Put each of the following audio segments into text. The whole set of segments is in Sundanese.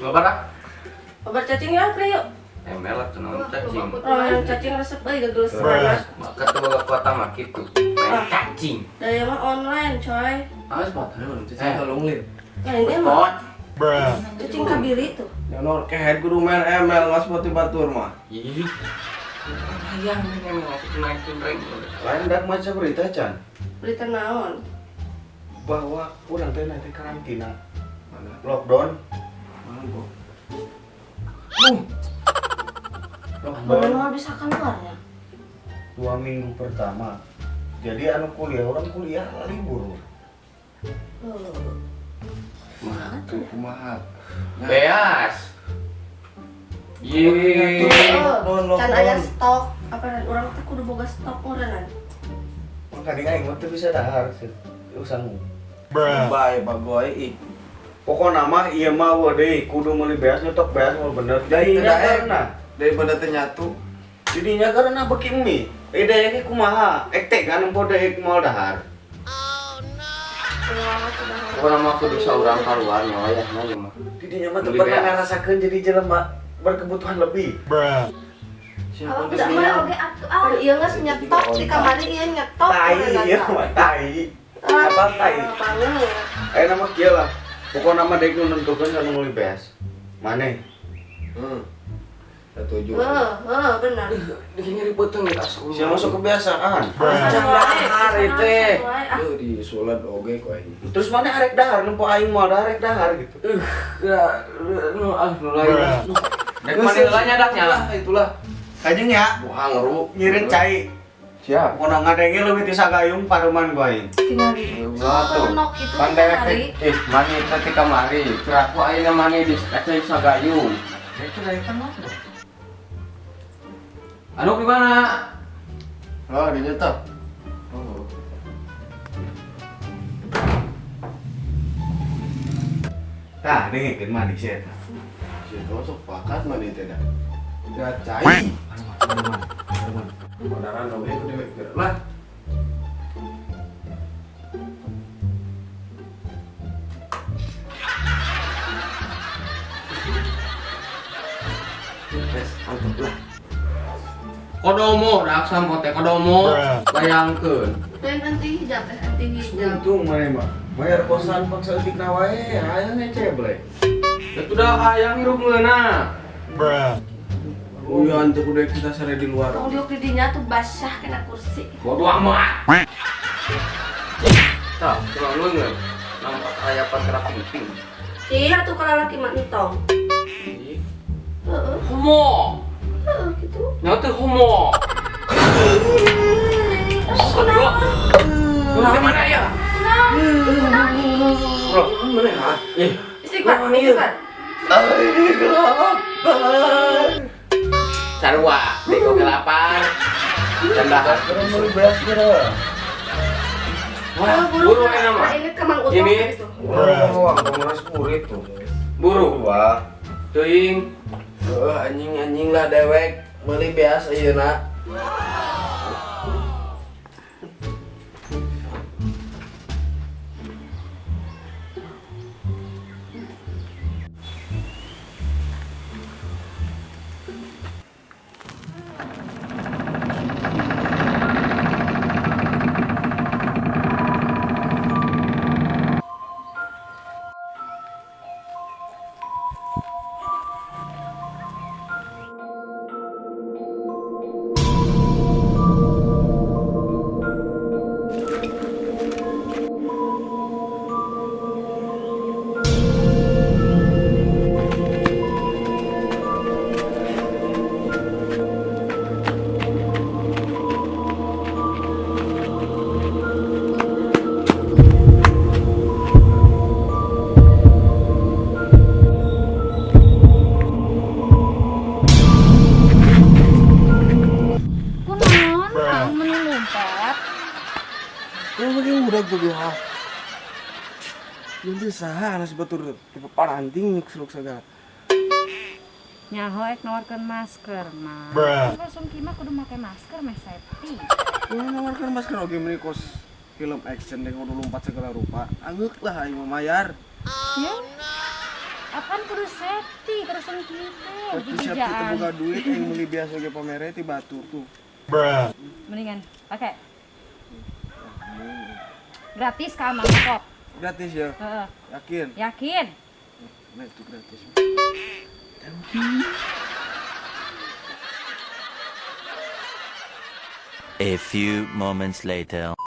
Babar ah. Babar cacing ya, Pri yuk. ML atuh naon cacing. Oh, cacing resep euy gageles banget. Maka tuh boga kuota mah kitu. Main cacing. Daya mah online, coy. Ah, sepatutnya cacing tolong lin. Nah, ini mah. Cacing kabiri tuh. Nyor kehed kudu main ML mas poti batur mah. Ih. Hayang main ML aku naikin rank. Lain dak maca berita can. Berita naon? Bahwa urang teh nanti karantina. Mana? Lockdown. Mana, Bo? Lockdown mah bisa keluarnya. 2 minggu pertama. Jadi anu kuliah, orang kuliah libur. Kumaha tuh kumaha. Beas. Ye. Can aya stok, apa dan urang teh kudu boga stok meureunnan. Mangkading aing mah teu bisa dahar sih. Urusanmu. Bae bagoy ih. Pokona mah ieu mah eueuh deui kudu meuli beas nyetok beas mah bener. Jadinya karena daripada teu nyatu. Jadinya karena beuki mie. Daya ge kumaha? Ek teh kan nempo deui moal dahar. Oh no. Pokona mah kudu saurang kaluar nya wayahna ieu mah. Didinya mah teu pernah ngarasakeun jadi jelema berkebutuhan lebih. Siapa geus oge atuh ah. Ieu geus nyetok di kamari ieu nyetok. Tai ieu mah tai. Apa tai? Ayeuna mah kieu lah. Pokona mah deuk nu nentukeun anu meuli beas. Maneh? Setuju. Heeh, benar. Di nyeri beuteung ya asal. Sia masuk kebiasaan. Dahar teh. Duh di sulat oge ku aing. Terus mana arek dahar nempo aing moal dahar arek dahar gitu. Nu ah nu lain. Dek mana heula nyadaknya lah itulah. Kajeng ya. Wah ngeru. Ngirit cai. Siap. Pokona ngadenge leuwih ti sagayung paruman ku aing. Tingali. Tuh. Pan dewek teh mani teh ti kamari. Kira ku ayeuna mani di cai sagayung. Itu dari kan mah. Anu di mana? Oh, di nyetok. Oh. Tah, dengekeun mani sia eta. Sia sok pakat mani teh da. Da cai. Aduh. Padaran oge ku dewek lah. Wes, mantep lah. Kodomo dak sampo teh kodomo bayangkeun. Teh anti hijab teh anti hijab. Untung maneh mah bayar kosan paksa eutik na wae hayang ngeceble. Atuh dah hayang hirup ngeunah. Uyan teh kudu kita sare di luar. Tong diuk di dinya tuh basah kena kursi. Bodoh amat. Tah, kumaha ngeun? Nampak rayapan kena ping-ping. Iya atuh kalau laki mah entong. Heeh. Homo. Heeh gitu. Nyawa teh homo. Kunaon mana ya? Kunaon? Mana ya? Ih, istighfar, istighfar. Aing lapar. Sarua, bego lapar. Dan dahar meuli beas geura. Wah, buru enak mah. Ini ke Mang Utong gitu. Buru, pemeras murid tuh. Buru. Wah. Teuing. Heeh, anjing-anjing lah dewek meuli beas ayeuna. Nanti saha anas batur tipe paranting nyuk segala. Nyaho ek nawarkeun masker mah. Langsung ki mah kudu make masker meh safety. Ya nawarkeun masker oge meuni kos film action deh kudu lompat segala rupa. Angeuk lah aing mah mayar. Ya. Apan kudu safety, kudu sengki teh. Tapi safety teu boga duit aing meuli beas oge pamere ti batur tuh. Mendingan pakai. Gratis ka Amang kok. Gratis ya? Heeh. Yakin? Yakin. Nah, itu gratis. A few moments later.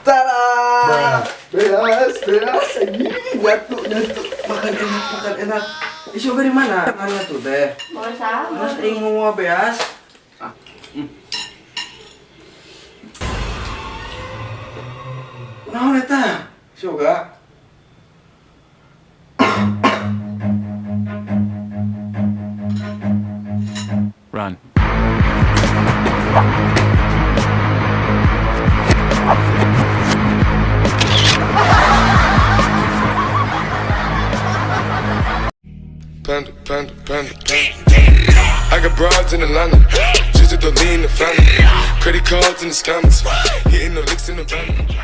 Tada! Beas, beas, anjing, nyatu, nyatu. Makan enak, makan enak. Ih, Yoga di mana? Mana tuh teh? Mau sama. Mas aing mau beas. Naon eta? Si Yoga. Run. Panda, panda, panda, panda. I got broads in Atlanta. Just to lean the family. Credit cards in the scammers. Hitting the licks in the van.